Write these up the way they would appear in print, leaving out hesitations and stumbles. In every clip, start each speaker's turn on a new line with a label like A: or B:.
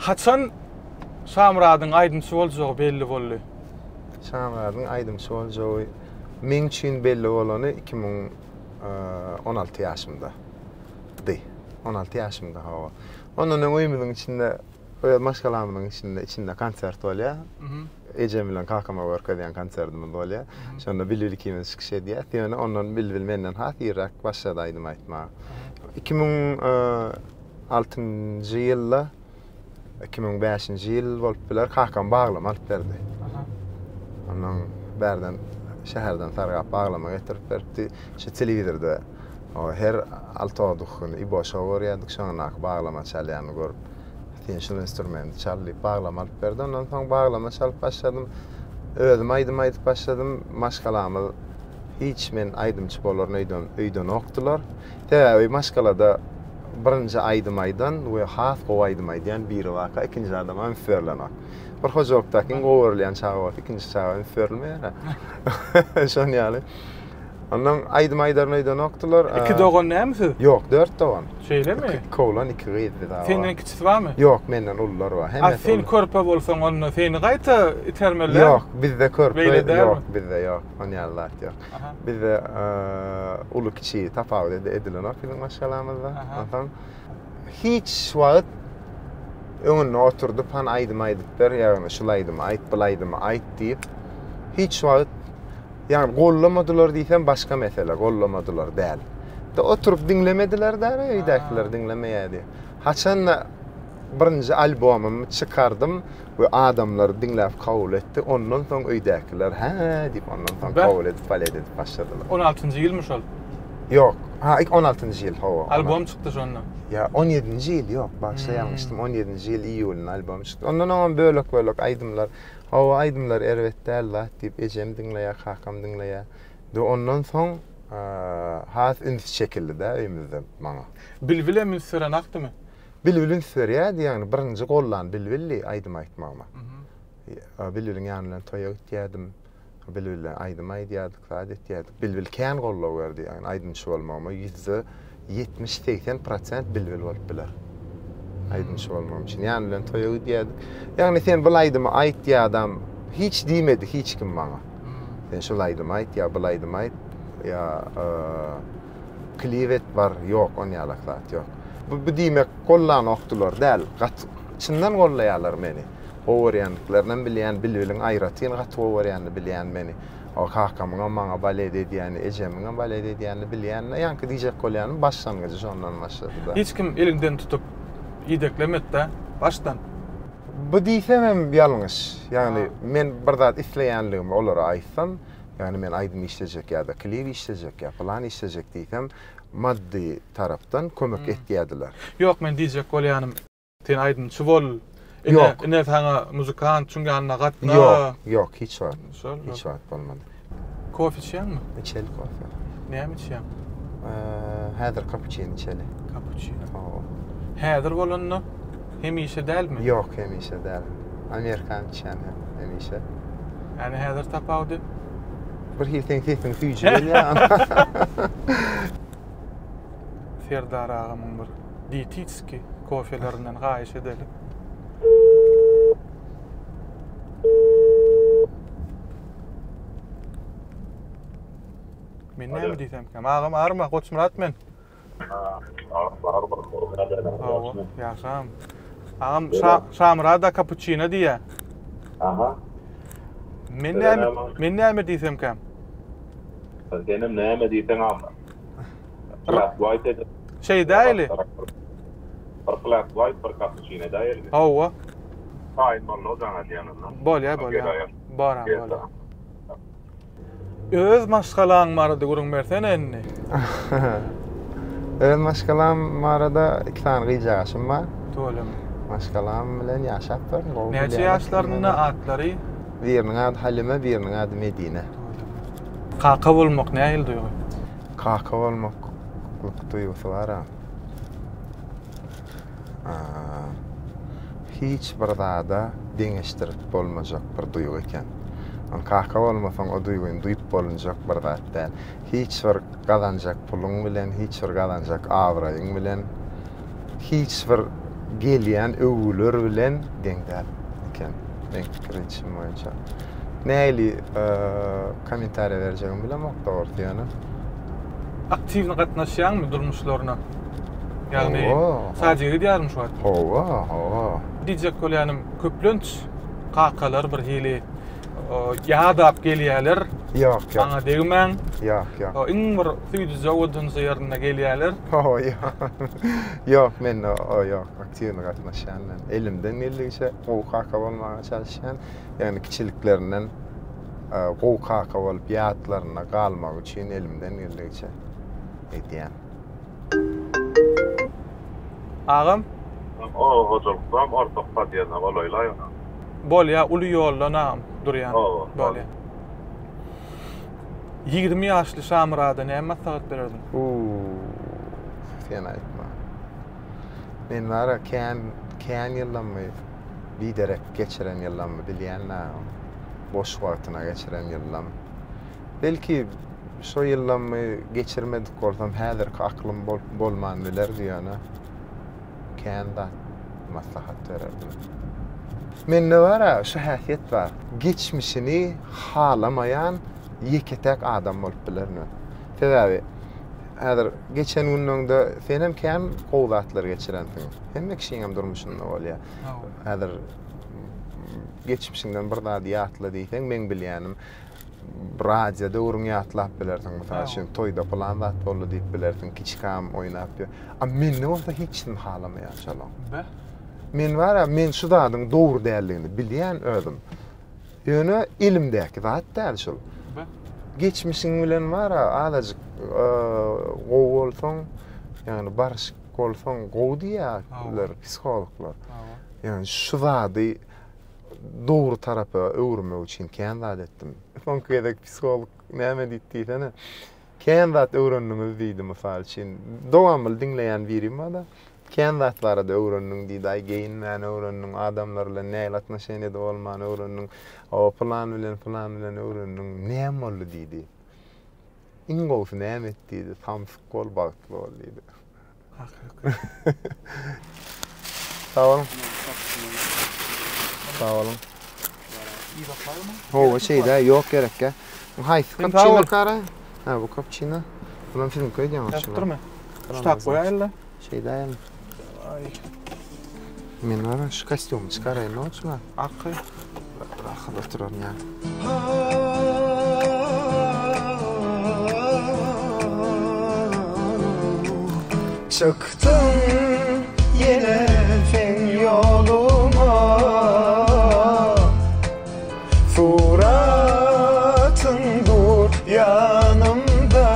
A: Haçan Şamyradyň aýdymçy boljagy belli boldy?
B: Şamyradyň aýdymçy boljagy meň üçin belli bolany 2016 ýaşymda. Dy. 16 ýaşymda hawa. Ondan öň öýümiziň içinde öz maşgalamyzyň içinde içinde konsert bolýar. Ejem bilen kakama görkezýän konsertimiz bolýar. Şonda Bilbil ikimiz çykyş edýäs. Ýöne ondan Bilbil menden has irräk başlady aýdym aýtmaga. 2006-njy ýylda 2005-nji ýyl bolup biler, kakam baglama alyp berdi. Ondan bärden şäherden sargap baglama getirip beripdi. Şu telewizorda her altodyk güni Ibo şou görýärdik, şondaky baglama çalýanyny görüp, sen şul instrumenti çal diýip baglama alyp berdi. Ondan soň baglama çalyp başladym. Özüm aýdym aýdyp başladym. Maşgalamyz hiç men aýdymçy bolaryn öýden öýdenokdylar. Sebäbi maşgalada birinji aýdym aýdan we has gowy aýdym aýdýan biri barka ikinji adama üns berlenok. Bir hojalykdaky iň gowy görülýän çaga bolsa ikinji çaga üns berilmeýär. Şon ýaly. Ondan aýdym aýdaryn öýdenokdylar.
A: Iki dogan näme siz?
B: Ýok, dört dogan.
A: Şeýlemi?
B: Iki oglan, iki gyz biz.
A: Senden kiçisi barmy?
B: Ýok, menden ulular bar.
A: Hemmesi. A sen körpe bolsaň onda seni gaýta itermeli.
B: Ýok, bizde körpe ýok, bizde ýok. On ýaly zat ýok. Bizde uly kiçi tapawut edilenok biziň maşgalamyzda. Onsoň hiç wagt öňünde oturdyp han aýdym aýdyp ber, ýagny şul aýdymy aýt, bul aýdymy aýt diýip hiç wagt ýagny gollamadylar diýsem başga mesele, gollamadylar däl. De oturyp diňlemediler däl, öýdäkiler diňlemeýärdi. Haçanda birinji albomymy çykardym we adamlar diňläp kabul etdi. Ondan soň öýdäkiler hä diýip ondan soň kabul edip balet edip başladylar.
A: 16-njy ýylmy şol?
B: Ýok. Ha, 16-njy ýyl, hawa.
A: Albom çykdy şonda.
B: Ýa 17-nji ýyl, ýok, bagyşla ýalňyşdym. 17-nji ýyl iýulynda albom çykdy. Ondan öňem bölek-bölek aýdymlar, hawa aýdymlar erbet däl zat diýip ejem diňleýär, kakam diňleýär. We ondan soň has üns çekildi-de öýümizde maňa.
A: Bilbilem üns berenakdymy?
B: Bilbil üns berýärdi, ýagny birinji gollan Bilbildi aýdym aýtmagyma. Bilbiliň ýany bilen toýa gitýärdim. Bilbil bilen aýdym aýdýardyk, zat etýärdik. Bilbil kän goldaw berdi, ýagny aýdymçy bolmagyma 70-80% prosent Bilbil bolup biler. Aýdymçy bolmagym üçin. Ýany bilen toýa gidýärdik. Ýagny sen bul aýdymy aýt ýa-da hiç diýmedi hiç kim maňa. Sen şul aýdymy aýt ýa bul aýdymy aýt ýa Klip et bar ýok on ýalak zat ýok. Bu bu diýmek gollanokdylar däl gaty çyndan gollaýarlar meni. Gowy görýändiklerinem bilýän Bilbiliň aýratyn gaty gowy görýänini bilýän meni. O kakamyňam maňa balet edýäni ejemiňem balet edýänini bilýän ýaňky diýjek bolýanym başlangyjy şondan başladyda.
A: Hiç kim eliňden tutup ideklemedä başdan.
B: Bu diýsemem ýalňyş. Ýagny men bir zat isleýänligimi olara aýtsam Ýagny men aýdym işlejek ýa-da klip işlejek ýa pylan işlejek diýsem, maddy tarapdan kömek etýärdiler.
A: Ýok, men diýjek bolýanym, sen aýdymçy bol, ine, ine saňa muzykant, şuň ýanyna gatna.
B: Ýok, ýok, hiç wagt. Hiç wagt bolmady.
A: Kofe içýäňmi?
B: Içeli kofe.
A: Näme içýäň?
B: Häzir kapuçino içeli.
A: Kapuçino. Hawa. Häzir bolanda hemişe dälmi?
B: Ýok, hemişe däl. Amerikan içýän hemişe.
A: Ýani häzir tapawudy?
B: Bir hili seň sesiň süýji gelýär.
A: Serdar agamyň bir dietitski kofelerinden haýyş edeli. Men näme diýsemkäm? Agam arma, Goçmyrat men. Hawa, ýagşam. Agam Şamyrada kapuçino diýýä.
C: Aha.
A: Men näme, men näme diýsemkäm?
C: Senem näme diýseň agam. Flat white edip.
A: Şeý däli.
C: Bir flat white, bir kapuçino edäýeli.
A: Hawa.
C: Taýyn boldy, jaň edýän onda.
A: Bolýa, bolýa. Bar, bolýa. Öz maşgalaň barada gürrüň bersene indi.
B: Öz maşgalam barada iki sany gyzjagaşym bar.
A: Tüweleme.
B: Maşgalam bilen ýaşap bar.
A: Gowy Näçe ýaşlarynda atlary?
B: Biriniň ady Halime, biriniň ady Medine.
A: Tüweleme. Kaka bolmak nähili duýgy?
B: Kaka bolmaklyk duýgusy bar-a. Hiç bir zada deňeşdirip bolmajak bir duýgy eken. Ony kaka bolmasaň o duýgyny duýup bolunjak bir zat däl. Hiç bir gazanjak puluň bilen, hiç bir gazanjak abraýyň bilen, hiç bir. gelýän öwgüler bilen deň däl eken. Meň pikir edişim boýunça. Nähili kommentariýa berjegimi bilemok dogrusy ýöne.
A: Aktiwny gatnaşýaňmy durmuşlaryna? Ýagny sadika gidýärmi şu wagt?
B: Hawa, hawa.
A: Diýjek bolýanym köplenç kakalar bir hili ýadap gelýärler.
B: Ýok, ýok.
A: Maňa degmäň.
B: Ýok, ýok.
A: Iň bir süýjüje owadanja ýerinde gelýärler.
B: Hawa, ýok. Ýok, men o ýok, aktiwny gatnaşýan men. Elimden geldigiçe gowy kaka bolmaga çalyşýan. Ýagny kiçiliklerinden gowy kaka bolup ýatlarynda galmagy üçin elimden geldigiçe edýän.
A: Agam.
C: Oba hojalykdam ortak podýezine golaýlaý ona.
A: Bolýa uly ýoldan agam durýan.
C: Hawa.
A: Bolýa. 20 ýaşly Şamyrada näme maslahat bererdiň?
B: Uuu, sen aýtma. Men bara kän kän ýyllammy biderek geçiren ýyllammy bilýän agam. Boş wagtyna geçiren ýyllam. Belki şo ýyllammy geçirmedik bolsam häzirki aklym bolman bilerdi ýöne. Kän zat maslahat bererdim. Mende bar-a şu häsiýet bar. Geçmişini halamaýan ýeke-täk adam bolup bilerin men. Sebäbi häzir geçen günleňde senem kän gowy zatlar geçirensiň. Hemme kişiňem durmuşynda bolýar. Häzir geçmişiňden bir zady ýatla diýseň, meň bilýänim radio döwrüňi ýatlap bilersiň. Mysal üçin, toýda pylan zat boldy diýip bilersiň, kiçikam oýnap ýör. A mende bolsa hiç kim halamaýar şolaň.
A: Be.
B: Men bar-a, men şu zadyň dogry däldigini bilýän özüm. Ýöne elimdäki zat däl şul.
A: Be.
B: Geçmişiň bilen bar-a, azajyk gowy bolsaň, ýagny barşyk bolsaň gowy diýýärler psihologlar. Ýagny şu zady dogry tarapa öwürmek üçin kän zat etdim. Soňky gezek psiholog näme diýdi diýsene. Kän zat öwrendiňiz diýdi mysal üçin. Dowamly diňleýän birim bar-da. Kän zat barada öwrendiň diýdi. Aý geýinmäni öwrendiň, adamlar bilen nähili atnoşeniýada bolmany öwrendiň, o pylan bilen pylan bilen öwrendiň. Näme boldy diýdi. Iň gowusy näme et diýdi. Samsyk bol, bagtly bol diýdi. Sag boluň. Sag boluň. Hawa, şeýle, ýok gerekkä. Bu haýsy kapuçino kara? Ha, bu kapuçino. Bulam siziňki öýdýän
A: Ýazyp durmy? Şu tak goýaýyl-da.
B: Şeýdäýelim. Men bar şu kostýumy çykaraýyn oçma.
A: Arkaý.
B: Rahat oturaryn ýa. Çykdym ýene seň ýoluňa Suratyň dur ýanymda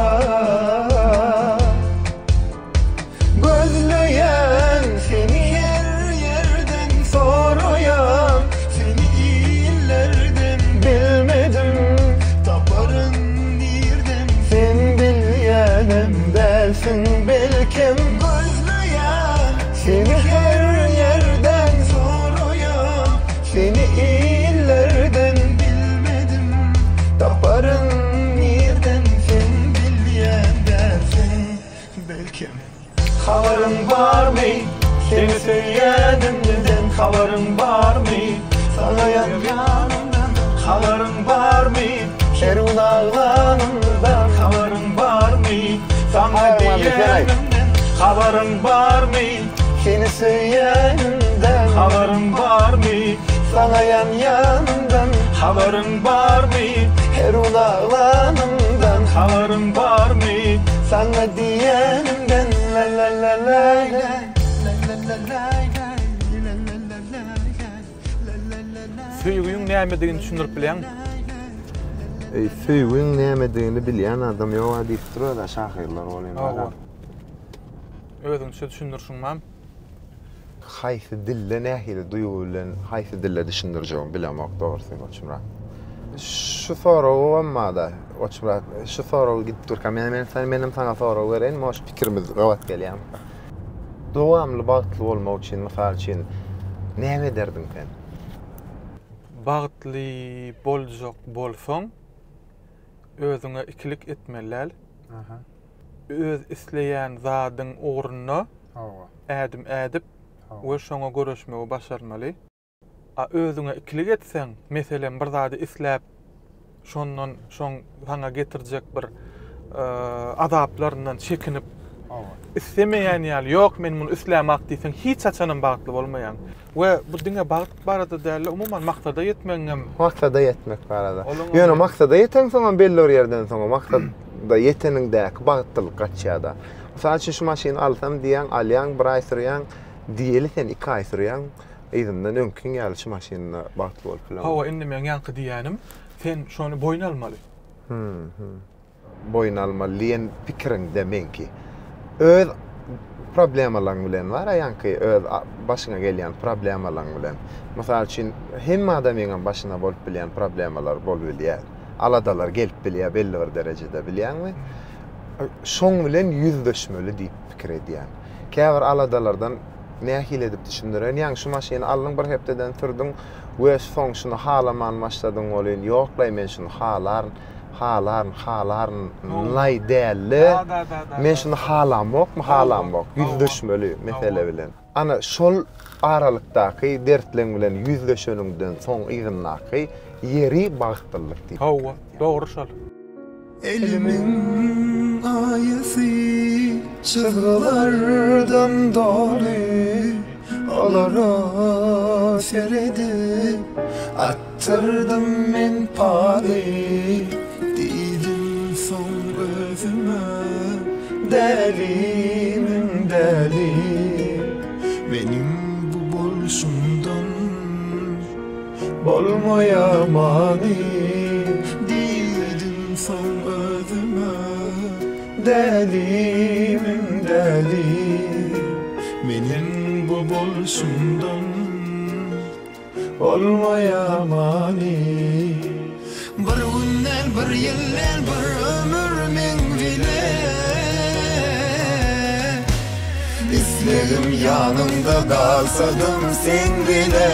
B: Gözleýän seni her ýerden soraýan seni illerden bilmedim taparyn nirden sen bilýänem dälsiň belkem gözleýän seni her ýerden soraýan seni illerden bilmedim taparyn nirden sen bilýän dälsiň Belkem. Habaryň barmy, seni söýýänimden habaryň barmy, saňa ýanýanymdan habaryň barmy, her gün aglanymdan habaryň barmy, saňa diýenimden habaryň barmy, seni söýýänimden habaryň barmy, saňa ýanýanymdan habaryň barmy, her gün aglanymdan habaryň barmy. Saňa diýenimden la la la laý laý la la la laý laý la la la laý laý la la la laý
A: Söýgüň nämedigini düşündirip bilýäňmi?
B: Eý, söýgüň nämedigini bilýän adam ýog-a diýipdir öz-ä şahyrlar welin.
A: Hawa. Özüňçe düşündirişiň barmy?
B: Haýsy dilde nähili duýgy bilen haýsy dilde düşündirjegimi bilemok dogrusy Goçmyrat. Şu soragam barda Goçmyrat şu sorag gidip durka men men menem saňa sorag bereýin может pikirimiz gabat gelýärmi. Dowamly bagtly bolmak üçin mysal üçin näme ederdiň sen?
A: Bagtly boljak bolsaň özüňe ikilik etmeli däl. Öz isleýän zadyň ugrunda ädim ädip. we şoňa göreşmegi başarmaly. A özüňe ikilik etseň, meselem bir zady isläp, şondan şoň saňa getirjek bir azaplaryndan çekinip, islemeýän ýaly, ýok men muny islämak diýseň, hiç haçanam bagtly bolmaýaň. We bu diňe bagt barada däl-de, umuman maksada ýetmegiňem.
B: Maksada ýetmek barada. Ýöne maksada ýeteňsoňam belli bir ýerden soň maksada ýeteniňdäki bagtlylyk gaçýar-da. Mysal üçin şu maşyny alsam diýýäň, alýaň, bir aý sürýäň, diýeli sen iki aý sürýäň, yzyndan öňkiň ýaly şu maşynda bagtly bolup bileňok.
A: Hawa, indi meň ýaňky diýýänim, sen şony boýun almaly.
B: Boýun almaly diýen pikiriňde meňki. Öz problemalaň bilen bar-a ýaňky öz başyňa gelýän problemalaň bilen. Mysal üçin, hemme adamyňam başyna bolup bilýän problemalar bolup bilýär. Aladalar gelip bilýär belli bir derejede bilýäňmi? Şoň bilen ýüzleşmeli diýip pikir edýän. Käbir aladalardan nähili edip düşündireýin? Ýaňy şu maşyny aldyň bir hepdeden sürdüň we soň şuny halaman başladyň welin, ýok-laý men şuny halaryn. Halaryn, halaryn, laý däl-de, men şuny halamokmy, halamok, ýüzleşmeli mesele bilen. Ana, şol aralykdaky dertleň bilen ýüzleşeniňden soň yzyndaky ýeri bagtlylyk diýip.
A: Hawa, dogry şol.
D: Elimiň aýasy çyzgylardan doly, olara seredip Atdyrdym men paly, diýdim soň özüme, Dälimiň däli, meniň bu bolşumdan bolmaýar many. Diýdim soň özüme, Dälimiň däli, meniň bu bolşumdan. Bolmaýar many. Bir gün däl, bir ýyl däl, bir ömür meň bile. Islegim ýanyňda galsadym seň bile.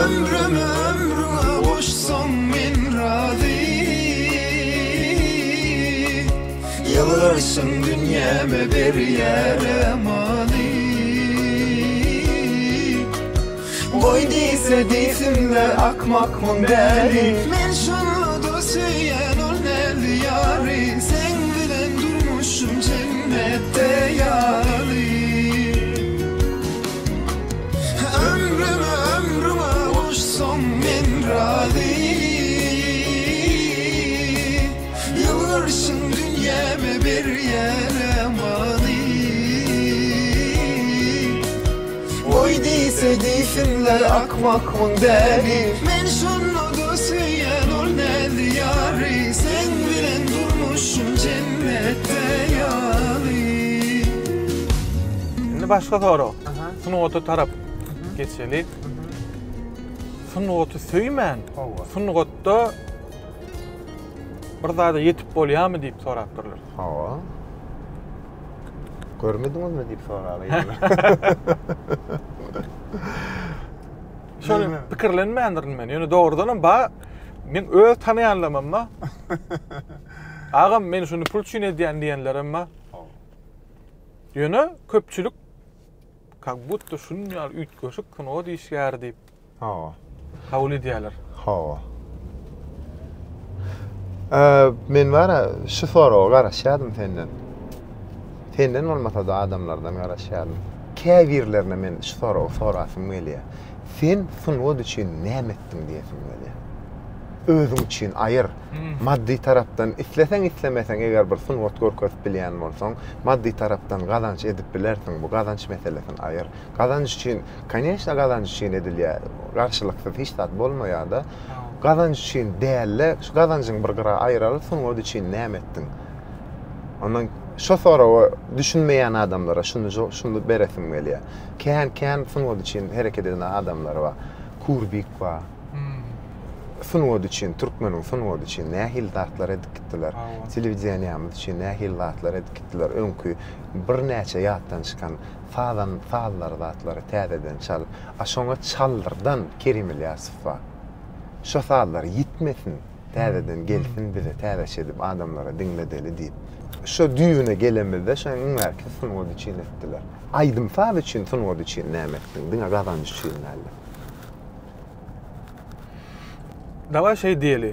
D: Ömrümi ömrüňe goşsaň men razy. Ýylgyrşyň dünýäme berýär many. Goý diýse diýsinler akmakmyň däli. Men şonda-da söýýän ol näzli ýary. Seň bilen durmuşym jennetde ýaly. Ömrümi ömrüňe goşsaň men razy. Ýylgyrşyň dünýäme berýär many. Goý diýse diýsinler akmakmyň däli. Men şonda-da söýýän ol näzli ýary. Seň bilen durmuşym jennetde ýaly.
A: Indi başga sorag. Sungata tarap geçeli. Sungaty söýmän, sungatda Bir zada ýetip bolýarmy diýip sorapdyrlar.
B: Hawa. Görmediňizmi diýip soraly.
A: Şony pikirlenmändirin men. Ýöne dogrudanam ba men öz tanaýanlarymam ba. Agam men şuny pul üçin edýän diýenlerem ba. Ýöne köpçülik kak budda şunuň ýaly üýtgeşik sungat işgäri diýip
B: Hawa.
A: Kabul edýärler.
B: Hawa. Men bara şu soraga garaşýardym senden. Senden bolmasa-da adamlardan garaşýardym. Käbirlerine men şu soragy sorasym gelýär. Sen sungat üçin näme etdiň diýesim gelýär. Özüň üçin aýyr. Maddy tarapdan isleseň islemeseň eger bir sungat görkezip bilýän bolsaň, maddy tarapdan gazanç edip bilersiň. Bu gazanç meselesini aýyr. Gazanç üçin, koneçno gazanç üçin edilýär. Garşylyksyz hiç zat bolmaýar-da. Gazanç üçin däl-de, şu gazanjyňy bir gyra aýyraly, sungat üçin näme etdiň? Ondan şo soraga düşünmeýän adamlara şuny şuny beresim gelýär. Kän-kän sungat üçin hereket eden adamlar bar. Kurbik bar. Sungat üçin, türkmeniň sungaty üçin nähili zatlar edip gitdiler. Telewideniýamyz üçin nähili zatlar edip gitdiler. Öňki birnäçe ýatdan çykan Sazan sazlary zatlary täzeden çalyp, a şoňa çaldyrdan Kerim Ilýasow bar. Şo sazlar ýitmesin. Täzeden gelsin bize täzeçe edip adamlara diňledeli diýip. Şo düýbüne gelemizde şoň iň bärkisi sungat üçin etdiler. Aýdym-saz üçin sungat üçin näme etdiň? Diňe gazanç üçin dälde.
A: Dawaý şeý diýeli.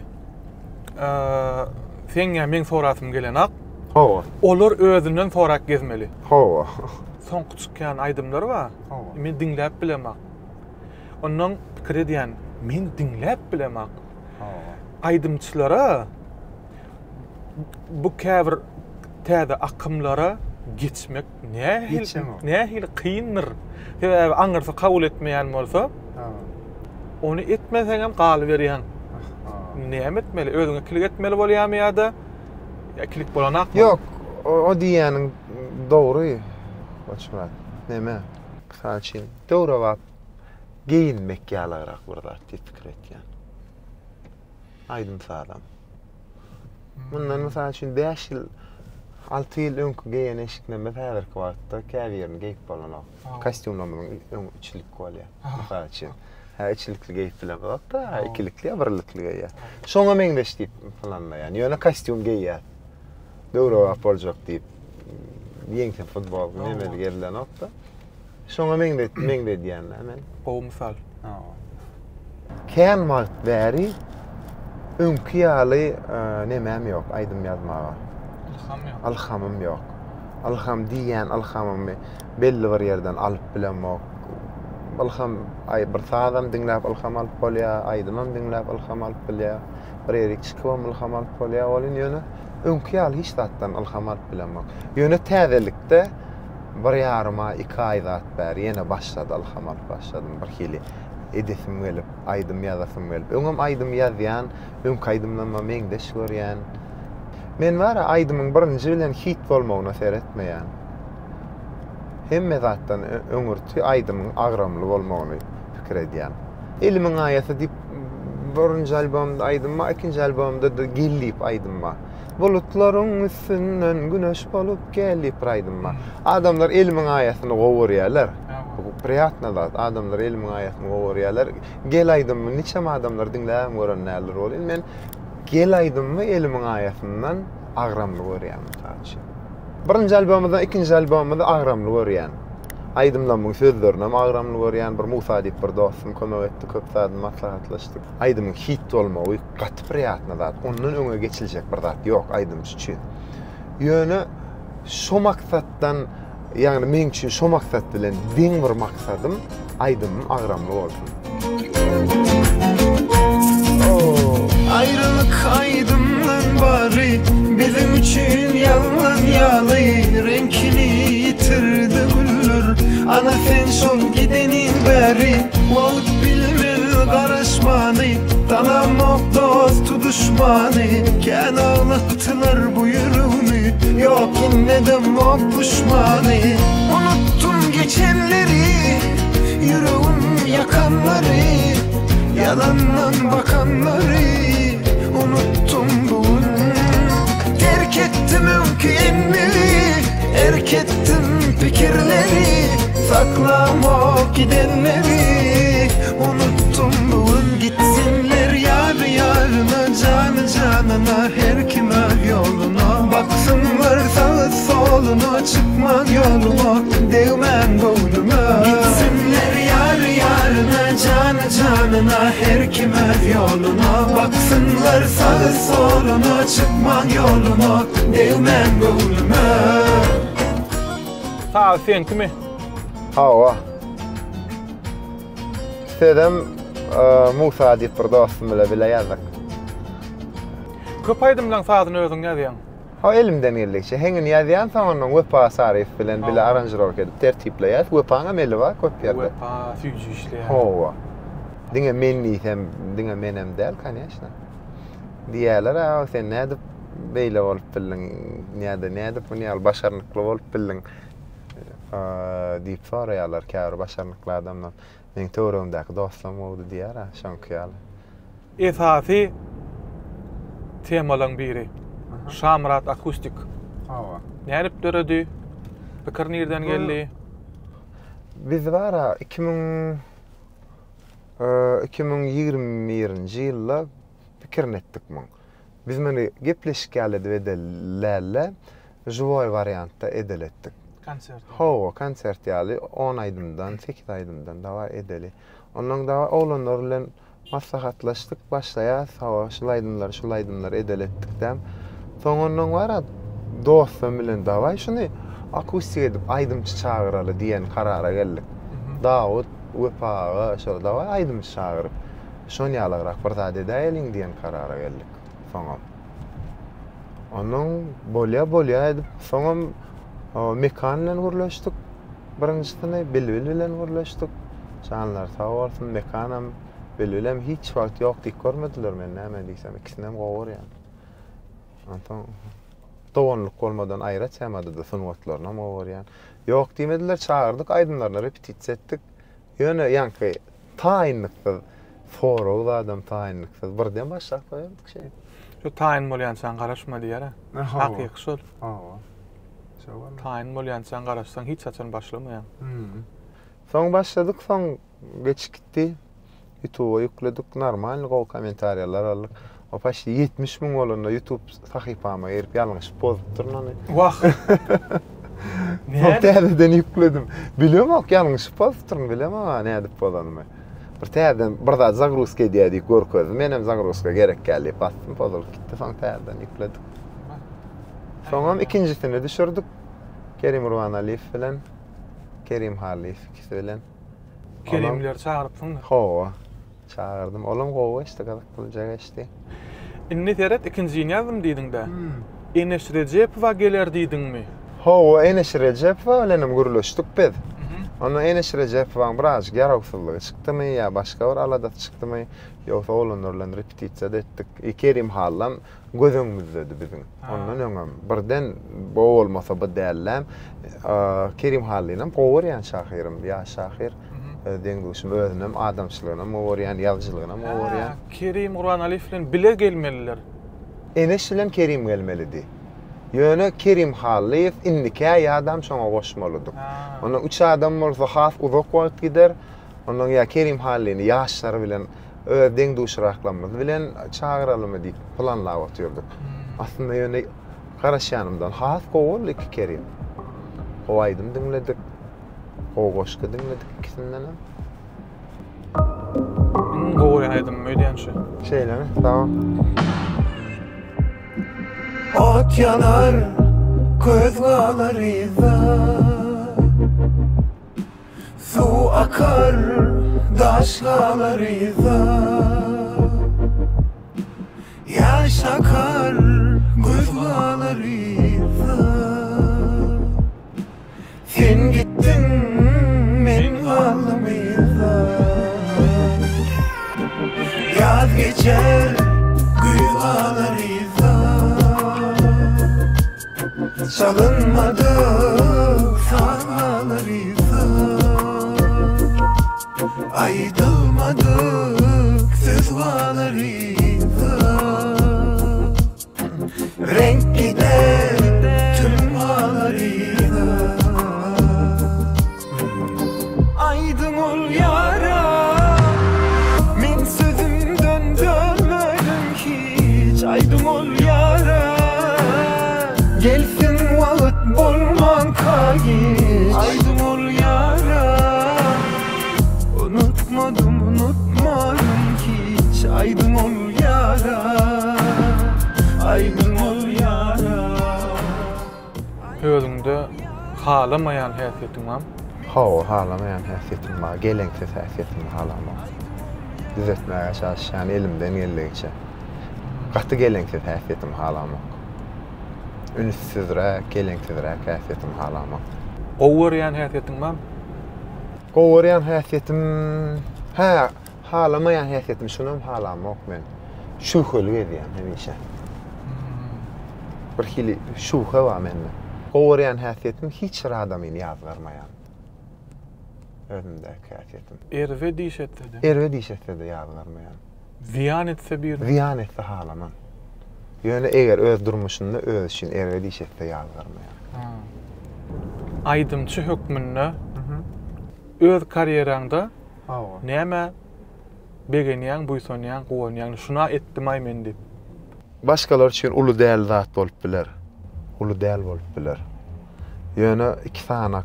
A: Seň ýa meň sorasym gelenak.
B: Hawa.
A: Olar özünden sorap gezmeli.
B: Hawa.
A: Soňky çykýan aýdymlar bar.
B: Hawa.
A: Men diňläp bilemak. Ondan pikir edýän, men diňläp bilemak.
B: Hawa.
A: Aýdymçylara bu käbir täze akymlara geçmek nähili nähili kyndyr. Sebäbi aňyrsy kabul etmeýän bolsa, ony etmeseňem galyberýäň. Näme etmeli? Özüňe kilik etmeli bolýarmy ýa-da kilik bolanakmy?
B: Ýok, o diýýäniň dogry, Goçmyrat. Neme? Mysal üçin, döwrebap geýinmek ýalagrak bir zat diýip pikir etýän. Aýdym-sazam. Mundan mysal üçin 5 ýyl, 6 ýyl öňki geýen eşiklerimiz häzirki wagtda käbirini geýip bolanok. Kostýumlarymyzyň öňi üçlik bolýar. Mysal üçin. Hä, üçlikli geýip bilemzok-da, ikilikli ýa birlikli geýýär. Şoňa meňzeş diýip planlaýan. Ýöne kostýum geýýär. Döwrebap boljak diýip ýeňse futbol nemeli gezilenok-da. Şoňa meňzet meňzedýän-dä men.
A: Gowy mysal.
B: Kän wagt bäri öňki ýaly nemäm ýok aýdym ýazmaga.
A: Ylham ýok.
B: Ylhamym ýok. Ylham diýýän ylhamymy belli bir ýerden alyp bilemok. Ylham aý bir sazam diňläp ylham alyp bolýar, aýdymam diňläp ylham alyp bilýär. Bir ýerik çykybam ylham alyp bolýar welin ýöne öňki ýaly hiç zatdan ylham alyp bilemok. Ýöne täzelikde Bir ýarym aý, iki aý zat bäri ýene başlady, ylham alyp başladym. Bir hili edesim gelip, aýdym ýazasym gelip. Öňem aýdym ýazýan, öňki aýdymlaryma meňzeş görýän. Men bar-a, aýdymyň birinji bilen hit bolmagyna seretmeýän. Hemme zatdan öňürti aýdymyň agramly bolmagyny pikir edýän. Elimiň aýasy diýip birinji albomda aýdym bar, ikinji albomda-da Gel diýip aýdym bar. Bulutlaryň üstünden güneş bolup gel diýip bir aýdym bar. Adamlar elimiň aýasyny gowy görýärler. Bu priýatna zat. Adamlar elimiň aýasyny gowy görýärler. Gel aýdymyny niçem adamlar diňläbem gören däldir welin men Gel aýdymymy elimiň aýasyndan agramly görýän mysal üçin. Birinji albomymyzdan ikinji albomymyzy agramly görýän. Aýdymlarymyň sözlerinem agramly görýän. Bir Musa diýip bir dostum kömek etdi, köp zadyny maslahatlaşdyk. Aýdymyň hit bolmagy gaty priýatny zat. Ondan öňe geçiljek bir zat ýok aýdymçy üçin. Ýöne şo maksatdan, ýagny meň üçin şo maksat bilen deň bir maksadym aýdymym agramly bolsun.
D: Aýralyk aýdymlaň bary biziň üçin ýalan ýaly Reňkini ýitirdi güller Ana sen şol gideniň bäri Wagt bilmez garaşmany Tanamok dosty duşmany Kän aglatdylar bu ýüregimi Ýok inedemok puşmany Unutdym geçenleri Ýüregim ýakanlary Ýalandan bakanlary Unutdym bu gün Terk etdim öňki endigi Erk etdim pikirleri Saklamok gidenleri Unutdym bu gün Gitsinler ýary ýaryna Jany janyna Her kim öz ýoluna Baksynlar sagy soluna Çykman ýoluma Degmän göwnüme Gitsinler ýary ýaryna Jany janyna Her kim öz ýoluna Baksynlar sagy soluna Çykman ýoluma Degmän göwnüme.
A: Saz seňkimi?
B: Hawa. Sözem Musa diýip bir dostum bile bile ýazdyk.
A: Köp aýdymlaň sazyny özüň ýazýaň.
B: Hawa elimden geldigiçe. Heňini ýazýan soň ondan Wepa Saryýew bilen bile aranžirowka edip tertipleýäs. Wepaňam eli bar köp ýerde.
A: Wepa süýji işleýär.
B: Hawa. Diňe men diýsem, diňe menem däl, koneçno. Diýýärler, a sen nädip beýle bolup bildiň, ýa-da nädip muny ýaly başarnykly bolup bildiň diýip soraýarlar käbir başarnykly adamlar. Meň töweregimdäki dostlarym gowudy diýýär-ä, şoňky ýaly.
A: Esasy temalaryň biri. Şamyrat akustik.
B: Hawa.
A: Nädip döredi? Pikir nirden geldi?
B: Biz bar-a 2000 2021-nji ýylda. pikirini etdik muň. Biz muny gepleşik ýaly edip edeli däl-de, žiwoý wariantda edeli etdik.
A: Konsert ýaly.
B: Hawa, konsert ýaly on aýdymdan, sekiz aýdymdan dawa edeli. Onnoň dawa oglanlar bilen Maslahatlaşdyk, başlaýas, hawa, şul aýdymlary, şul aýdymlary edeli etdik-dä. Soň onnoň bar-a, dostum bilen dawaý şuny akustik edip aýdymçy çagyraly diýen karara geldik. Dawut, Wepa aga şol dawaý aýdymçy çagyryp, şon ýalygrak bir zat edäýeliň diýen karara geldik soňam. Onnoň bolýa, bolýa edip, soňam Mekan bilen gürleşdik. Birinjisini Bilbil bilen gürleşdik. Janlary sag bolsun, Mekanam, Bilbilem hiç wagt ýok diýip görmediler men näme diýsem, ikisinem gowy görýän. Onsoň doganlyk bolmadan aýra temada-da sungatlarynam gowy görýän. Ýok diýmediler, çagyrdyk, aýdymlaryna repetisiýa etdik. Ýöne ýaňky taýynlyksyz sorag zadam taýynlyksyz birden başlap goýardyk şeýdip.
A: Şu taýyn bolýançaň garaşma diýýär-ä. Hakyky şol.
B: Hawa.
A: Taýyn bolýançaň garaşsaň hiç haçan başlamaýaň.
B: Soň başladyk soň geçip gitdi. Ýutuba ýükledik normalny gowy kommentariýalar aldyk. O paçti 70 müň bolanda Ýutub sahypama girip ýalňyşyp bozupdyryn ony.
A: Wah.
B: Soň täzeden ýükledim. Bilemok ýalňyşyp bozupdyryn bilemok nädip bozanymy. Bir täzeden bir zat zagruzka edýär diýip görkezdi. Menem zagruzka gerek däl diýip basdym bozulyp gitdi soň täzeden ýükledik. Soňam ikinjisini düşürdik. Kerim Gurbanaliýew bilen, Kerim Hallyýew ikisi bilen.
A: Kerimleri çagyrypsyň-da.
B: Hawa, çagyrdym. Olam gowy geçdi, gyzyklyja geçdi.
A: Indi seret, ikinjini ýazdym diýdiň-dä. Eneş Rejepowa geler diýdiňmi?
B: Hawa, Eneş Rejepowa bilenem gürleşdik biz. Onda Eneş Rejepowaň birazjyk ýarawsyzlygy çykdymy ýa başga bir aladasy çykdymy, ýogsa oglanlar bilen repetisiýa-da etdik. I Kerim Hallam göz öňümizdedi biziň. Ondan öňem birden bu bolmasa bu dälläm. Kerim Hallynam gowy görýän şahyrym, ýaş şahyr. Öz deň-duşum, özünem adamçylygynam gowy görýän, ýazyjylygynam gowy görýän.
A: Kerim Gurbanaliýew bilen bile gelmeliler.
B: Eneş bilen Kerim gelmelidi. Ýöne Kerim Hallyýew indikä ýadam şoňa goşmalydyk. Onda üç adam bolsa has uzak wagt gider. Ondan ýa Kerim Hallyny ýaşlar bilen öz deň-duşraklarymyz bilen çagyralymy diýip planlap otyrdyk. Aslynda ýöne garaşýanymdan has gowy boldy iki Kerim. Gowy aýdym diňledik. Gowy goşgy diňledik ikisindenem.
A: Iň gowy aýdym öýdýän şu.
B: Şeýlemi? Sag bol.
D: Ot ýanar, köz galar yzda. Suw akar, daş galar yzda. Ýaş akar, göz galar yzda. Sen gitdiň, men galdym yzda. Ýaz geçer, güýz galar yzda. Çalynmadyk saz galar yzda Aýdylmadyk söz galar yzda Reňk gider, tüm galar yzda Aýdyň ol ýara Men sözümden dönmedim hiç Aýdyň ol ýara Gelsin wagt bolmanka giç Aýdyň ol ýara Unutmadym unutmaryn hiç Aýdyň ol ýara Aýdyň ol ýara.
A: Özüňde halamaýan häsiýetiň barmy?
B: Hawa, halamaýan häsiýetim bar. Geleňsiz häsiýetimi halamok. Düzetmäge çalyşýan elimden geldigiçe. Gaty geleňsiz häsiýetimi halamok. Ünssüzräk, geleňsizräk häsiýetimi halamok.
A: Gowy görýän häsiýetiň barmy?
B: Gowy görýän häsiýetim, hä, halamaýan häsiýetim şunam halamok men. Şübheli gezýän hemişe. Bir hili şübhe bar mende. Gowy görýän häsiýetim hiç bir adamyny ýazgarmaýan. Özümdäki häsiýetim.
A: Erbet iş etse-de.
B: Erbet iş etse-de ýazgarmaýan.
A: Zyýan etse birine.
B: Zyýan etse halaman. Ýöne eger öz durmuşynda özi üçin erbet iş etse ýazgarmaýan.
A: Begenýäň, buýsanýaň, guwanýaň, şuna etdim-aý men diýip.
B: Başgalar üçin uly däl zat bolup biler. Uly däl bolup biler. Ýöne iki sany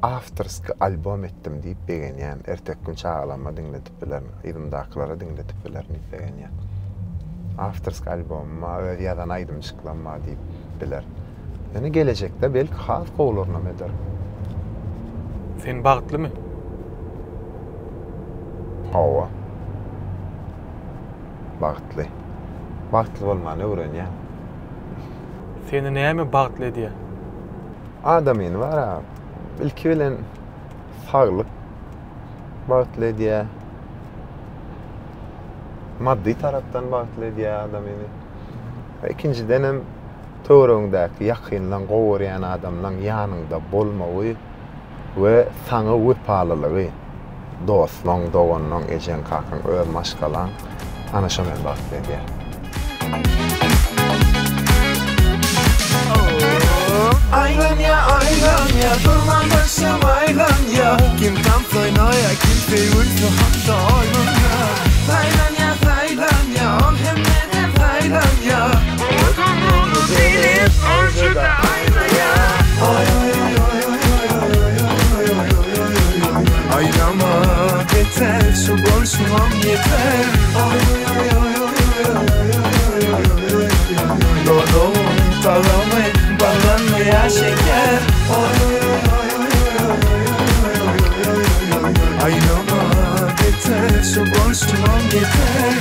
B: awtorskiý albom etdim diýip begenýän. Erteki gün çagalaryma diňledip bilerin, yzymdakylara diňledip bilerin diýip begenýän. Awtorskiý albomym bar, öz ýazan aýdymjyklarym bar diýip bilerin. Ýöne gelejekde belki has gowularynam ederin.
A: Sen bagtlymy?
B: Hawa. Bagtly. Bagtly bolmany öwrenýän.
A: Seni näme bagtly edýär?
B: Adamyny bar-a, ilki bilen saglyk bagtly edýär. Maddy tarapdan bagtly edýär adamyny. Ikinjidenem töweregiňdäki ýakynlaň, gowy görýän adamlaň ýanyňda bolmagy we saňa wepalylygy, dostlaň, doganlaň, ejeň, kakaň, öz maşgalaň, ana şo meni bagtly edýär.
D: Aýlanýa, aýlanýa, durman başym aýlanýa Kim tans oýnaýa, kim söýgülsi hakda oýlanýa Saýlanýa, saýlanýa, ol hemmeden saýlanýa Özüm ony bilip, ol juda aýnaýa Aýlama beter, şu bolşuňam ýeter Dodagyň tagamy ballanmy ýa şeker Aýlama beter, şu bolşuňam ýeter.